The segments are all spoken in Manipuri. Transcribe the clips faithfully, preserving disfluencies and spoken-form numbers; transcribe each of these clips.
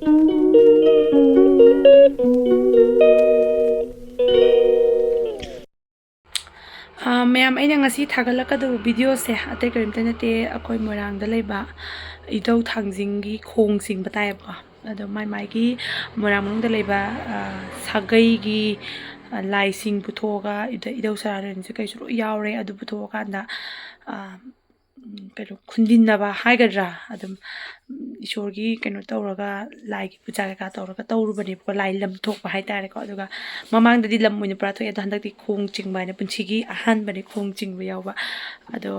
ꯑꯥ, ꯃꯌꯥꯝ, ꯑꯩꯅ ꯉꯁꯤ ꯊꯥꯒꯠꯂꯛꯀꯗꯕ ꯚꯤꯗꯤꯑꯣꯁꯦ ꯑꯇꯩ ꯀꯔꯤꯝꯇ ꯅꯠꯇꯦ, ꯑꯩꯈꯣꯏ ꯃꯣꯏꯔꯥꯡꯗ ꯂꯩꯕ ꯏꯙꯧ ꯊꯥꯡꯖꯤꯡꯒꯤ ꯈꯣꯡ ꯆꯤꯡꯕ ꯇꯥꯏꯌꯦꯕꯀꯣ꯫ ꯑꯗꯣ ꯃꯥꯏ ꯃꯥꯏꯒꯤ ꯃꯣꯏꯔꯥꯡ ꯃꯅꯨꯡꯗ ꯂꯩꯕ, ꯑꯥ, ꯁꯥꯒꯩꯒꯤ, ꯑꯥ, ꯂꯥꯏꯁꯤꯡ ꯄꯨꯊꯣꯛꯑꯒ, ꯏꯙ-, ꯏꯙꯧ ꯁꯅꯥꯔꯣꯏꯁꯦ ꯀꯩꯁꯨ ꯂꯣꯏ ꯌꯥꯎꯔꯦ꯫ ꯑꯗꯨ ꯄꯨꯊꯣꯛꯑꯀꯥꯟꯗ, ꯑꯥ, ꯎꯝ, ꯀꯩꯅꯣ, ꯈꯨꯟꯗꯤꯟꯅꯕ ꯍꯥꯏꯒꯗ꯭ꯔꯥ, ꯑꯗꯨꯝ, ꯎꯝ, ꯏꯁꯣꯔꯒꯤ ꯀꯩꯅꯣ ꯇꯧꯔꯒ, ꯂꯥꯏꯒꯤ ꯄꯨꯖꯥ ꯀꯩꯀꯥ ꯇꯧꯔꯒ ꯇꯧꯔꯨꯕꯅꯦꯕꯀꯣ, ꯂꯥꯏ ꯂꯝ ꯊꯣꯛꯄ ꯍꯥꯏꯇꯥꯔꯦꯀꯣ꯫ ꯑꯗꯨꯒ ꯃꯃꯥꯡꯗꯗꯤ ꯂꯝ ꯑꯣꯏꯅ ꯄꯨꯔꯥ ꯊꯣꯛꯑꯦ, ꯑꯗꯣ ꯍꯟꯗꯛꯇꯤ ꯈꯣꯡ ꯆꯤꯡꯕ ꯍꯥꯏꯅ ꯄꯨꯟꯁꯤꯒꯤ ꯑꯍꯥꯟꯕꯅꯦ ꯈꯣꯡ ꯆꯤꯡꯕ ꯌꯥꯎꯕ꯫ ꯑꯗꯣ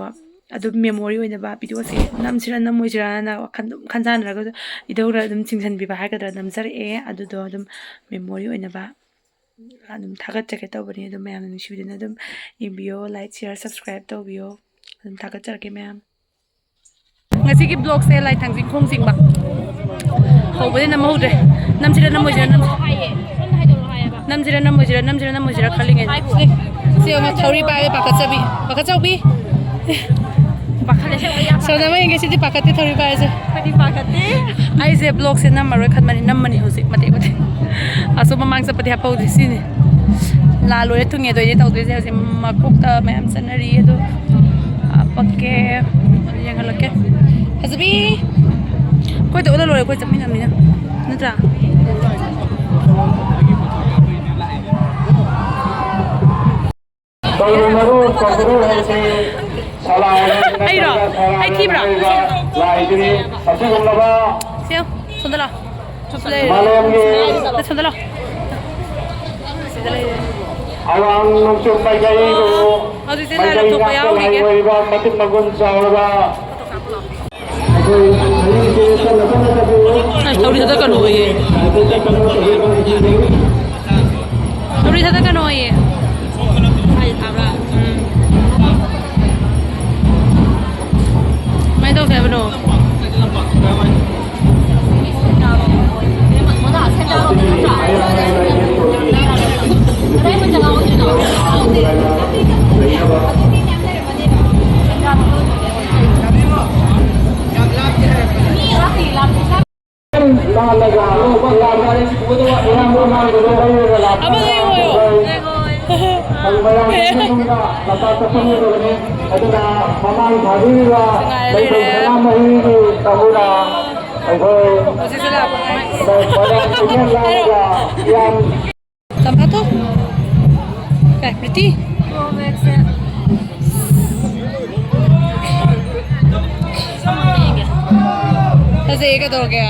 ꯑꯗꯨꯝ ꯃꯦꯃꯣꯔꯤ ꯑꯣꯏꯅꯕ ꯚꯤꯗꯤꯑꯣꯁꯦ ꯅꯝꯁꯤꯔꯥ ꯅꯝꯃꯣꯏꯁꯤꯔꯥꯅ ꯋꯥꯈꯜ ꯑꯗꯨꯝ ꯈꯟꯖꯥꯟꯅꯔꯒ ꯏꯙꯧꯅ ꯑꯗꯨꯝ ꯆꯤꯡꯁꯤꯟꯕꯤꯕ ꯍꯥꯏꯒꯗ꯭ꯔꯥ, ꯅꯝꯖꯔꯛꯑꯦ꯫ ꯑꯗꯨꯗꯣ ꯑꯗꯨꯝ ꯃꯦꯃꯣꯔꯤ ꯑꯣꯏꯅꯕ ꯑꯗꯨꯝ ꯊꯥꯒꯠꯆꯒꯦ ꯇꯧꯕꯅꯦ꯫ ꯑꯗꯨꯝ ꯃꯌꯥꯝꯅ ꯅꯨꯡꯁꯤꯕꯤꯗꯨꯅ ꯑꯗꯨꯝ ꯌꯦꯡꯕꯤꯌꯣ, like, share, subscribe ꯇꯧꯕꯤꯌꯣ꯫ ꯑꯗꯨꯝ ꯊꯥꯒꯠꯆꯔꯛꯀꯦ ꯃꯌꯥꯝ꯫ ꯉꯁꯤꯒꯤ ꯕ꯭ꯂꯣꯒꯁꯦ ꯂꯥꯏ ꯊꯥꯡꯖꯤꯡ ꯈꯣꯡ ꯆꯤꯡꯕ ꯍꯧꯕꯗꯤ ꯅꯝꯍꯧꯗ꯭ꯔꯦ꯫ ꯅꯝꯁꯤꯔ ꯅꯝꯃꯣꯏꯁꯤꯔ ꯅꯝ-, ꯅꯝꯁꯤꯔ ꯅꯝꯃꯣꯏꯁꯤꯔ, ꯅꯝꯁꯤꯔ ꯅꯝꯃꯣꯏꯁꯤꯔ ꯈꯜꯂꯤꯉꯩꯗ꯫ ꯁꯦ, ꯁꯦ ꯌꯦꯡꯉꯣ, ꯊꯧꯔꯤ ꯄꯥꯏꯔꯦ ꯄꯥꯈꯠꯆꯕꯤ꯫ ꯄꯥꯈꯠꯆꯧꯕꯤ꯫ ꯄꯥꯈꯠꯂꯦ, ꯑꯁꯦꯡꯕ ꯌꯥꯝ ꯁꯣꯗꯥ ꯃꯩ ꯉꯁꯤꯗꯤ ꯄꯥꯈꯠꯇꯦ, ꯊꯧꯔꯤ ꯄꯥꯏꯔꯁꯦ꯫ ꯑꯩꯈꯣꯏꯗꯤ ꯄꯥꯈꯠꯇꯦ꯫ ꯑꯩꯁꯦ ꯕ꯭ꯂꯣꯒꯁꯦ ꯅꯝꯃꯔꯣꯏ ꯈꯟꯕꯅꯤ, ꯅꯝꯃꯅꯤ ꯍꯧꯖꯤꯛ ꯃꯇꯦꯛ ꯃꯇꯦꯛ꯫ ꯑꯁꯣꯝ ꯃꯃꯥꯡ ꯆꯠꯄꯗꯤ ꯍꯥꯞꯍꯧꯗ꯭ꯔꯦ, ꯁꯤꯅꯤ꯫ ꯂꯥ ꯂꯣꯏꯔꯦ ꯊꯨꯡꯉꯦꯗꯣꯏꯅꯦ ꯇꯧꯗꯣꯏꯁꯦ ꯍꯧꯖꯤꯛ꯫ ꯃꯀꯣꯛꯇ ꯃꯌꯥꯝ ꯆꯠꯅꯔꯤ ꯑꯗꯣ ꯍꯥꯄꯛꯀꯦ, ꯌꯦꯡꯍꯜꯂꯛꯀꯦ꯫ ꯐꯖꯕꯤ! ꯑꯩꯈꯣꯏꯗ ꯎꯠꯂ ꯂꯣꯏꯔꯦ, ꯑꯩꯈꯣꯏ ꯆꯠꯃꯤꯟꯅꯕꯅꯤꯅ꯫ ꯅꯠꯇ꯭ꯔꯥ? ꯇꯧꯔꯨꯅꯔꯨ, ꯇꯧꯔꯨ ꯍꯥꯏꯁꯤ ꯁꯂꯥꯏ ꯑꯩꯔꯣ? ꯅꯠꯇ꯭ꯔꯒ ꯁꯂꯥꯏ ꯑꯩ ꯊꯤꯕ꯭ꯔꯣ? ꯍꯥꯏꯔꯤꯕ ꯂꯥꯏꯁꯤꯅꯤ꯫ ꯑꯁꯤꯒꯨꯝꯂꯕ ꯁꯦ, ꯁꯣꯝꯗ ꯂꯥꯛꯑꯣ꯫ ꯁꯣꯝꯗ ꯂꯩꯔꯦ꯫ ꯃꯥꯂꯦꯝꯒꯤ ꯁꯣꯝꯗ ꯂꯥꯛꯑꯣ꯫ ꯁꯤꯗ ꯂꯩꯔꯦ꯫ ꯑꯋꯥꯡ ꯅꯣꯡꯆꯨꯞ ꯃꯥꯏꯀꯩꯕꯨ ꯍꯧꯖꯤꯛꯁꯦ ꯂꯥꯏ ꯃꯥꯏꯀꯩ ꯂꯧꯊꯣꯛꯄ ꯉꯥꯛꯄ ꯂꯥꯏ ꯌꯥꯎꯔꯤꯒꯦ꯫ ꯑꯣꯏꯔꯤꯕ ꯃꯇꯤꯛ ꯃꯒꯨꯟ ꯆꯥꯎꯔꯕ ꯑꯩꯈꯣꯏ ꯃꯌꯨꯝꯁꯦ ꯇꯞꯅ ꯇꯞꯅ ꯆꯠꯄꯤꯌꯨ꯫ ꯑꯁ, ꯊꯧꯔꯤ ꯊꯗꯠꯀꯅꯣꯌꯦ꯫ ꯊꯧꯔꯤ ꯊꯗꯠꯀꯅꯣꯌꯦ꯫ ꯎꯝ꯫ ꯀꯃꯥꯏꯅ ꯇꯧꯁꯦ ꯍꯥꯏꯕꯅꯣ? ꯂꯥꯜꯂꯒ ꯑꯅꯧꯕ ꯂꯥꯟ ꯃꯥꯂꯦꯝ ꯄꯨꯒꯗꯕ ꯏꯌꯥꯝꯕ ꯑꯃ ꯂꯩꯔꯒ ꯂꯥꯛꯄ ꯑꯃ ꯂꯩꯉꯣꯌꯣ꯫ ꯃꯌꯥꯝꯒꯤ ꯃꯅꯨꯡꯗ ꯂꯝꯄꯥꯛꯇ ꯐꯝꯒꯗꯕꯅꯤ꯫ ꯑꯗꯨꯅ ꯃꯃꯥꯡ ꯊꯥꯕꯤꯔꯤꯕ ꯁꯉꯥꯏ ꯂꯩꯐꯝ ꯂꯩꯔꯦ꯫ ꯁꯅꯥꯃꯍꯤꯒꯤ ꯀꯥꯡꯕꯨꯅ ꯑꯩꯈꯣꯏ ꯍꯧꯖꯤꯛꯁꯨ ꯂꯥꯛꯄ ꯉꯥꯏ꯫ ꯃꯌꯥꯝ ꯄꯨꯟꯅ ꯂꯥꯜꯂꯒ ꯏꯌꯥꯝ ꯇꯝꯐꯥꯊꯣꯛ꯫ ꯀꯥꯏ, ꯄ꯭ꯔꯤꯇꯤ? ꯐꯖꯩꯌꯦ, ꯀꯩꯗꯧꯔꯒꯦ?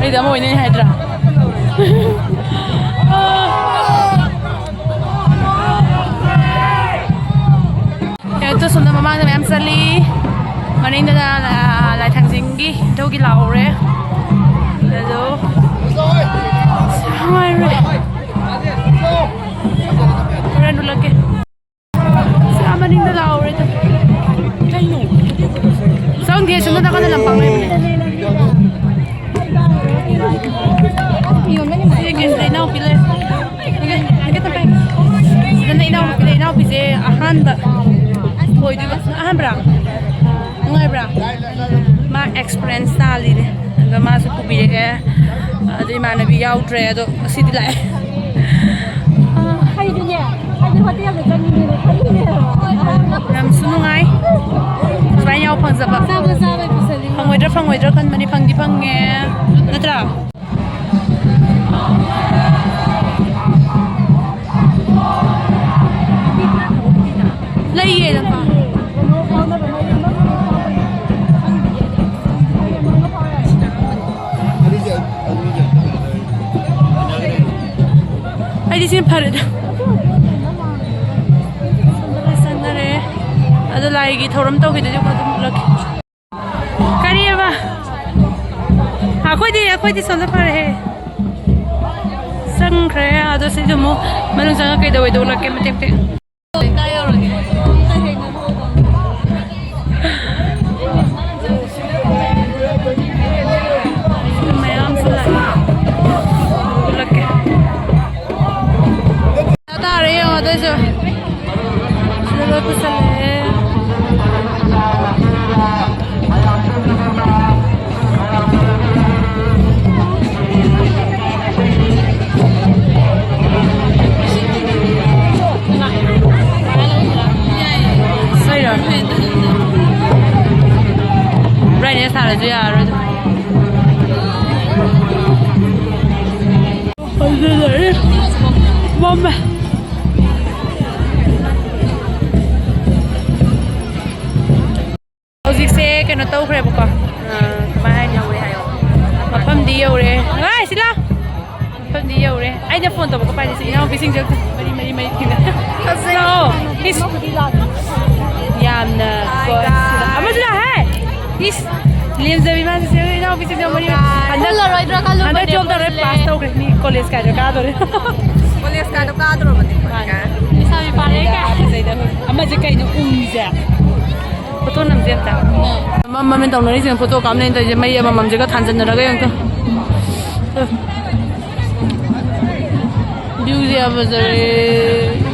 ꯑꯩꯗꯤ ꯑꯃ ꯑꯣꯏꯅꯤ ꯍꯥꯏꯗ꯭ꯔꯥ? ꯀꯩꯅꯣ ꯁꯣꯝꯗ ꯃꯃꯥꯡꯗ ꯃꯌꯥꯝ ꯆꯠꯂꯤ꯫ ꯃꯅꯤꯡꯗꯅ, ꯑ, ꯂꯥꯏ ꯊꯥꯡꯖꯤꯡꯒꯤ ꯏꯙꯧꯒꯤ ꯂꯥꯛꯍꯧꯔꯦ꯫ ꯑꯗꯣ ꯅꯨꯡꯉꯥꯏꯔꯦ꯫ ꯍꯣꯔꯦꯟ ꯎꯠꯂꯛꯀꯦ꯫ ꯑꯁ, ꯑꯥ ꯃꯅꯤꯡꯗ ꯂꯥꯛꯍꯧꯔꯦꯗ꯫ ꯀꯩꯅꯣ? ꯈꯪꯗꯦ, ꯁꯣꯝꯗ ꯅꯥꯀꯟꯗ ꯂꯝꯄꯥꯛ ꯂꯩꯕꯅꯦ꯫ ꯁꯤ ꯀꯩꯅꯣꯗ ꯏꯅꯥꯎꯄꯤ ꯂꯩ꯫ ꯁꯤꯗꯅ ꯏꯅꯥꯎꯄꯤ ꯂꯩ꯫ ꯏꯅꯥꯎꯄꯤꯁꯦ ꯑꯍꯥꯟꯕ ꯑꯣꯏꯗꯣꯏꯕ꯫ ꯑꯍꯥꯟꯕ꯭ꯔꯥ? ꯅꯨꯡꯉꯥꯏꯕ꯭ꯔꯥ? ꯃꯥ ꯑꯦꯛꯁꯄꯤꯔꯤꯌꯦꯟꯁ ꯇꯥꯜꯂꯤꯅꯦ꯫ ꯑꯗꯣ ꯃꯥꯁꯨ ꯄꯨꯕꯤꯔꯛꯑꯦ꯫ ꯑꯗꯨ ꯏꯃꯥꯟꯅꯕꯤ ꯌꯥꯎꯗ꯭ꯔꯦ꯫ ꯑꯗꯣ ꯉꯁꯤꯗꯤ ꯂꯥꯛꯑꯦ꯫ ꯑꯩꯗꯤꯅꯦ, ꯑꯩꯗꯤ ꯍꯣꯇꯦꯜꯗ ꯆꯪꯉꯤꯅꯦꯅ ꯈꯜꯂꯤꯅꯦ꯫ ꯌꯥꯝꯁꯨ ꯅꯨꯡꯉꯥꯏ꯫ ꯁꯨꯃꯥꯏꯅ ꯌꯥꯎ ꯐꯪꯖꯕ꯫ ꯆꯥꯕ ꯆꯥꯕ ꯄꯨꯁꯜꯂꯤ꯫ ꯐꯪꯉꯣꯏꯗ꯭ꯔꯥ ꯐꯪꯉꯣꯏꯗ꯭ꯔꯥ ꯈꯟꯕꯅꯤ, ꯐꯪꯗꯤ ꯐꯪꯉꯦ꯫ ꯅꯠꯇ꯭ꯔꯥ? ꯂꯩꯌꯦ ꯂꯝꯄꯥꯛ꯫ ꯑꯩꯗꯤ ꯁꯤꯅ ꯐꯔꯦꯗ꯫ ꯁꯣꯝꯗ ꯂꯣꯏ ꯆꯪꯅꯔꯦ꯫ ꯑꯗꯣ ꯂꯥꯏꯒꯤ ꯊꯧꯔꯝ ꯇꯧꯈꯤꯗꯣꯏꯁꯦ ꯑꯗꯨꯝ ꯎꯠꯂꯛꯀꯦ꯫ ꯀꯔꯤꯑꯕ? ꯑꯩꯈꯣꯏꯗꯤ, ꯑꯩꯈꯣꯏꯗꯤ ꯁꯣꯝꯗ ꯐꯔꯦꯍꯦ꯫ ꯆꯪꯈ꯭ꯔꯦ꯫ ꯑꯗꯣ ꯁꯤꯗ ꯑꯃꯨꯛ ꯃꯅꯨꯡ ꯆꯪꯉ ꯀꯩꯗꯧꯋꯦꯗꯣ ꯎꯠꯂꯛꯀꯦ ꯃꯇꯦꯛ ꯃꯇꯦꯛ꯫ ꯃꯌꯥꯝꯁꯨ ꯂꯥꯛꯑꯦ꯫ ꯎꯠꯂꯛꯀꯦ꯫ ꯇꯥꯔꯦ ꯌꯦꯡꯉꯣ ꯑꯗꯨꯏꯁꯨ꯫ ꯁꯤꯗ ꯂꯣꯏ ꯄꯨꯁꯜꯂꯛꯑꯦ꯫ ꯐꯥꯏꯅꯦꯜ ꯁꯥꯔꯁꯨ ꯌꯥꯔꯔꯣꯏꯗ꯫ ꯑꯗꯨꯗꯤ ꯃꯝꯃꯦ꯫ ꯍꯧꯖꯤꯛꯁꯦ ꯀꯩꯅꯣ ꯇꯧꯈ꯭ꯔꯦꯕꯀꯣ꯫ ꯑ, ꯀꯃꯥꯏ ꯍꯥꯏꯅꯤ? ꯃꯐꯝꯗꯤ ꯌꯧꯔꯦ꯫ ꯉꯥꯏ, ꯁꯤ ꯂꯥꯎ꯫ ꯃꯐꯝꯗꯤ ꯌꯧꯔꯦ꯫ ꯑꯩꯅ ꯐꯣꯟ ꯇꯧꯕꯒ ꯄꯥꯏꯔꯤꯁꯦ ꯏꯅꯥꯎꯄꯤꯁꯤꯡꯁꯦ꯫ ꯃꯔꯤ, ꯃꯔꯤ, ꯃꯔꯤ ꯊꯤꯅ꯫ ꯂꯥꯛꯑꯣ꯫ ꯏꯁ꯫ ꯌꯥꯝꯅ ꯀꯣ꯫ ꯑꯃꯁꯨ ꯂꯥꯛꯑꯣ, ꯍꯦ꯫ ꯏꯁ꯫ ꯂꯦꯝꯖꯕꯤ ꯃꯥꯁꯦ ꯏꯅꯥꯎꯄꯤꯁꯤꯡꯁꯦ ꯃꯔꯤ꯫ ꯍꯟꯗꯛ, ꯈꯜꯂꯔꯣꯏꯗ꯭ꯔꯥ ꯈꯜꯂꯨꯕꯅꯦ ꯍꯟꯗꯛ ꯇꯨꯌꯦꯜꯐ ꯇꯧꯔꯦ, ꯃꯣꯏꯁꯦ꯫ ꯄꯥꯁ ꯇꯧꯈ꯭ꯔꯦ꯫ ꯃꯤ ꯀꯣꯂꯦꯖ ꯀꯥꯏꯗꯣ ꯀꯥꯗꯣꯔꯦ꯫ ꯀꯣꯂꯦꯖ ꯀꯥꯏꯗꯣ ꯀꯥꯗꯣꯔꯕꯅꯦ꯫ ꯃꯥꯅꯦ꯫ ꯂꯩꯁꯥꯕꯤ ꯐꯥꯔꯦ ꯀꯥꯏ꯫ ꯐꯖꯩꯗ꯫ ꯑꯃꯁꯦ ꯀꯩꯅꯣ ꯎꯪꯉꯤꯁꯦ? ꯐꯣꯇꯣ ꯅꯝꯁꯦ ꯑꯝꯇ꯫ ꯃꯃꯝ ꯃꯃꯤꯟ ꯇꯧꯅꯔꯤꯁꯤꯅ ꯐꯣꯇꯣ ꯀꯥꯞꯅꯩꯅ ꯇꯧꯔꯤꯁꯦ, ꯃꯩ ꯑꯃꯃꯝꯁꯤꯒ ꯊꯥꯟꯖꯟꯅꯔꯒ ꯌꯦꯡꯉꯨ꯫ ꯚ꯭ꯌꯨꯁꯦ ꯌꯥꯝ ꯐꯖꯔꯦ꯫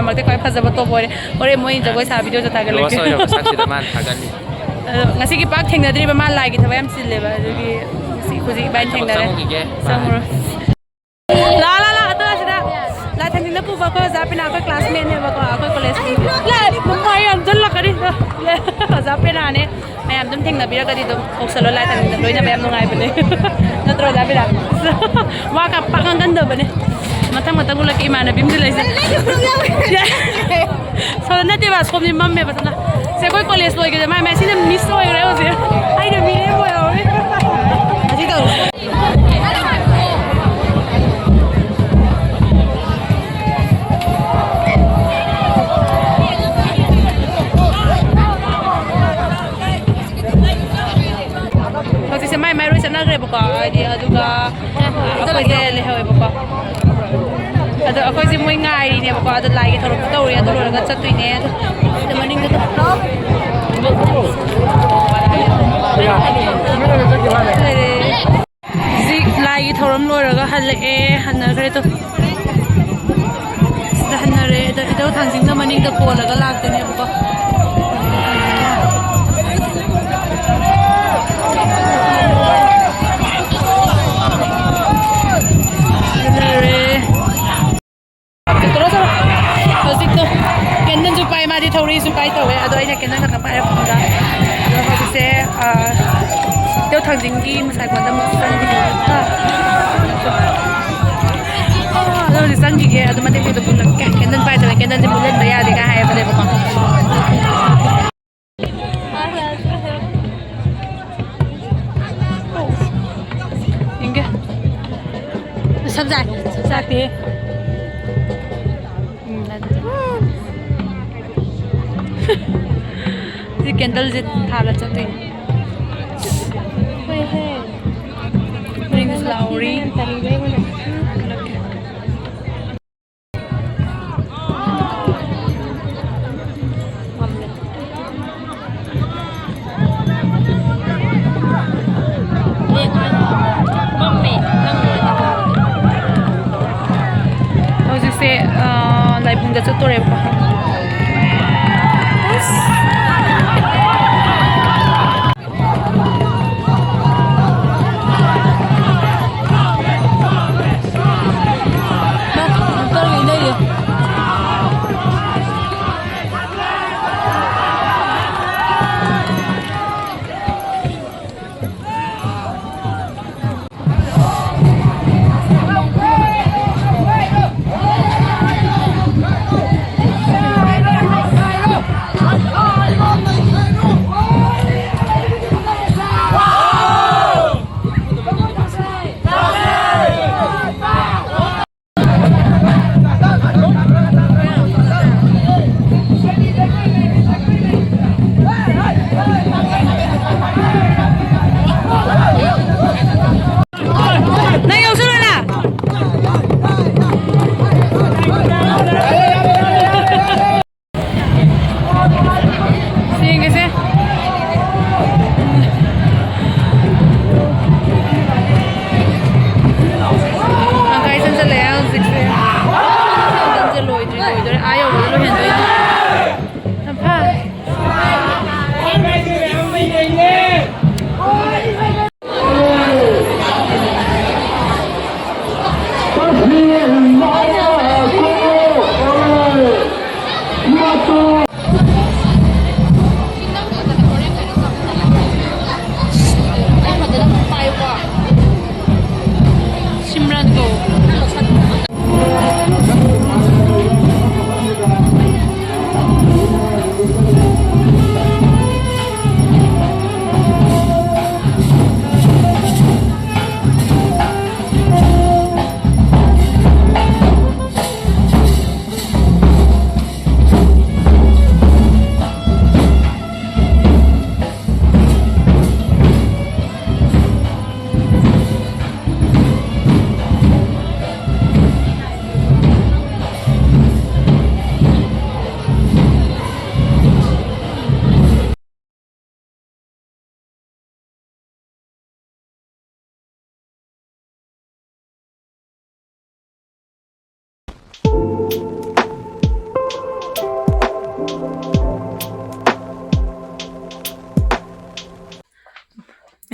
ꯃꯔꯛꯇ ꯈ꯭ꯋꯥꯏ ꯐꯖꯕ ꯇꯣꯞ ꯑꯣꯏꯔꯦ꯫ ꯍꯣꯔꯦꯟ ꯃꯣꯏ ꯖꯒꯣꯏ ꯁꯥ ꯚꯤꯗꯤꯑꯣꯁꯨ ꯊꯥꯒꯠꯂꯛꯀꯦ꯫ ꯂꯣꯁ ꯑꯣꯏꯔꯕ ꯁꯛꯁꯤꯗ ꯃꯥꯅ ꯊꯥꯒꯠꯂꯤ꯫ ꯑꯗꯣ ꯉꯁꯤꯒꯤ ꯄꯥꯛ ꯊꯦꯡꯅꯗ꯭ꯔꯤꯕ, ꯃꯥ ꯂꯥꯏꯒꯤ ꯊꯕꯛ ꯌꯥꯝ ꯆꯤꯜꯂꯦꯕ, ꯑꯗꯨꯒꯤ ꯉꯁꯤ ꯍꯧꯖꯤꯛ ꯏꯕꯥꯅꯤ ꯊꯕꯛ ꯊꯦꯡꯅꯔꯦ꯫ ꯆꯪꯉꯨꯈꯤꯒꯦ꯫ ꯆꯪꯉꯨꯔꯣ꯫ ꯂꯥ, ꯂꯥ, ꯂꯥ, ꯑꯗꯣ ꯑꯁꯤꯗ ꯂꯥꯏ ꯊꯥꯡꯖꯤꯡꯗ ꯄꯨꯕ ꯑꯩꯈꯣꯏ ꯑꯣꯖꯥ ꯄꯤꯅꯥ, ꯑꯩꯈꯣꯏ ꯀ꯭ꯂꯥꯁꯃꯦꯠꯅꯦꯕꯀꯣ, ꯑꯩꯈꯣꯏ ꯀꯣꯂꯦꯖꯀꯤ꯫ ꯂꯥꯏ, ꯃꯃꯥꯏ ꯌꯥꯝ ꯆꯜꯂꯛꯀꯅꯤ꯫ ꯑꯣꯖꯥ ꯄꯤꯅꯥꯅꯦ꯫ ꯃꯌꯥꯝ ꯑꯗꯨꯝ ꯊꯦꯡꯅꯕꯤꯔꯒꯗꯤ ꯑꯗꯨꯝ ꯀꯧꯁꯜꯂꯣ, ꯂꯥꯏ ꯊꯥꯡꯖꯤꯡꯗ ꯂꯣꯏꯅꯕ ꯌꯥꯝ ꯅꯨꯡꯉꯥꯏꯕꯅꯦ꯫ ꯅꯠꯇ꯭ꯔꯣ, ꯑꯣꯖꯥ ꯄꯤꯅꯥ? ꯋꯥ ꯀ ꯄꯥꯛ ꯉꯥꯡꯒꯟꯗꯕꯅꯦ꯫ ꯃꯊꯪ ꯃꯊꯪ ꯎꯠꯂꯛꯀꯦ, ꯏꯃꯥꯟꯅꯕꯤ ꯑꯃꯗꯤ ꯂꯩꯁꯦ꯫ ꯁꯣꯝꯗ ꯅꯠꯇꯦꯕ, ꯁꯣꯝꯗꯤ ꯃꯝꯃꯦꯕ ꯁꯣꯝꯗ꯫ ꯁꯦ, ꯑꯩꯈꯣꯏ ꯀꯣꯂꯦꯖ ꯂꯣꯏꯈ꯭ꯔꯦ, ꯃꯥꯏ ꯃꯥꯏ ꯁꯤꯅ ꯃꯤꯁ ꯑꯣꯏꯈ꯭ꯔꯦ ꯍꯧꯖꯤꯛ꯫ ꯑꯩꯅ ꯃꯤꯔꯦꯝ ꯑꯣꯏꯍꯧꯔꯦ꯫ ꯑꯁꯤ ꯇꯧꯔꯣ꯫ ꯍꯧꯖꯤꯛꯁꯦ ꯃꯥꯏ ꯃꯥꯏ ꯂꯣꯏ ꯆꯠꯅꯈ꯭ꯔꯦꯕꯀꯣ, ꯍꯥꯏꯗꯤ, ꯑꯗꯨꯒ ꯑꯩꯈꯣꯏꯁꯦ ꯂꯩꯍꯧꯋꯦꯕꯀꯣ꯫ ꯑꯗꯣ ꯑꯩꯈꯣꯏꯁꯦ ꯃꯣꯏ ꯉꯥꯏꯔꯤꯅꯦꯕꯀꯣ꯫ ꯑꯗꯣ ꯂꯥꯏꯒꯤ ꯊꯧꯔꯝꯁꯨ ꯇꯧꯔꯤ, ꯑꯗꯨ ꯂꯣꯏꯔꯒ ꯆꯠꯇꯣꯏꯅꯦ꯫ ꯑꯗꯣ ꯁꯤꯗ ꯃꯅꯤꯡꯗ ꯂꯩꯔꯦ꯫ ꯍꯧꯖꯤꯛ ꯂꯥꯏꯒꯤ ꯊꯧꯔꯝ ꯂꯣꯏꯔꯒ ꯍꯜꯂꯛꯑꯦ, ꯍꯟꯅꯈ꯭ꯔꯦ ꯑꯗꯣ꯫ ꯁꯤꯗ ꯍꯟꯅꯔꯦ꯫ ꯑꯗꯣ ꯏꯙꯧ ꯊꯥꯡꯖꯤꯡꯅ ꯃꯅꯤꯡꯗ ꯀꯣꯜꯂꯒ ꯂꯥꯛꯇꯣꯏꯅꯦꯕꯀꯣ꯫ ꯍꯟꯅꯔꯦ꯫ ꯆꯠꯇ꯭ꯔꯣ, ꯆꯠꯂꯣ꯫ ꯍꯧꯖꯤꯛꯇꯣ ꯀꯦꯟꯗꯜꯁꯨ ꯄꯥꯏ, ꯃꯥꯗꯤ ꯊꯧꯔꯤꯁꯨ ꯄꯥꯏ ꯇꯧꯋꯦ꯫ ꯑꯗꯣ ꯑꯩꯅ ꯀꯦꯟꯗꯜ ꯈꯛꯇ ꯄꯥꯏꯔ ꯐꯝꯕ꯫ ꯑꯗꯣ ꯍꯧꯖꯤꯛꯁꯦ, ꯑ, ꯏꯙꯧ ꯊꯥꯡꯖꯤꯡꯒꯤ ꯃꯁꯥꯏ ꯀꯣꯟꯗ ꯑꯃꯨꯛ ꯆꯪꯈꯤꯗꯣꯏꯅꯦ꯫ ꯍꯥ? ꯑꯗꯣ ꯍꯧꯖꯤꯛ ꯆꯪꯈꯤꯒꯦ꯫ ꯑꯗꯣ ꯃꯇꯦꯛ ꯃꯇꯦꯛꯇ ꯄꯨꯜꯂꯛꯀꯦ꯫ ꯀꯦꯟꯗꯜ ꯄꯥꯏꯗꯕ, ꯀꯦꯟꯗꯜꯁꯦ ꯃꯨꯠꯍꯟꯕ ꯌꯥꯗꯦ ꯀꯥꯏ ꯍꯥꯏꯕꯅꯦꯕꯀꯣ꯫ ꯌꯦꯡꯒꯦ꯫ ꯁꯝꯖꯥꯏ, ꯁꯝꯖꯥꯏ꯫ ꯎꯝ, ꯁꯤ ꯀꯦꯟꯗꯜꯁꯦ ꯊꯥꯜꯂ ꯆꯠꯇꯣꯏꯅꯦ꯫ ꯃꯅꯤꯡꯗꯁꯨ ꯂꯥꯛꯍꯧꯔꯤ꯫ ꯍꯧꯖꯤꯛꯁꯦ, ꯑ, ꯂꯥꯏꯕꯨꯡꯗ ꯆꯠ- ꯇꯣꯔꯦꯄ꯫ ꯑꯁ꯫ ꯃꯥ ꯇꯧꯔꯤ ꯂꯩꯔꯤ꯫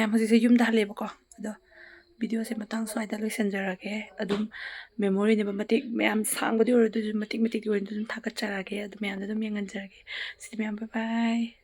ꯃꯌꯥꯝ ꯍꯧꯖꯤꯛꯁꯦ ꯌꯨꯝꯗ ꯍꯜꯂꯦꯕꯀꯣ꯫ ꯑꯗꯣ videoꯁꯦ ꯃꯇꯥꯡ ꯁ꯭ꯋꯥꯏꯗ ꯂꯣꯏꯁꯤꯟꯖꯔꯒꯦ꯫ ꯑꯗꯨꯝ memoryꯅꯦꯕ, ꯃꯇꯦꯛ ꯃꯌꯥꯝ ꯁꯥꯡꯕꯗꯤ ꯑꯣꯏꯔꯣꯏ, ꯑꯗꯨꯁꯨ ꯃꯇꯦꯛ ꯃꯇꯦꯛꯇꯤ ꯑꯣꯏꯔꯣꯏ, ꯑꯗꯨꯝ ꯊꯥꯒꯠꯆꯔꯛꯑꯒꯦ꯫ ꯑꯗꯨ ꯃꯌꯥꯝꯗꯣ ꯑꯗꯨꯝ ꯌꯦꯡꯍꯟꯖꯔꯒꯦ꯫ ꯁꯤꯗꯤ ꯃꯌꯥꯝ bye bye꯫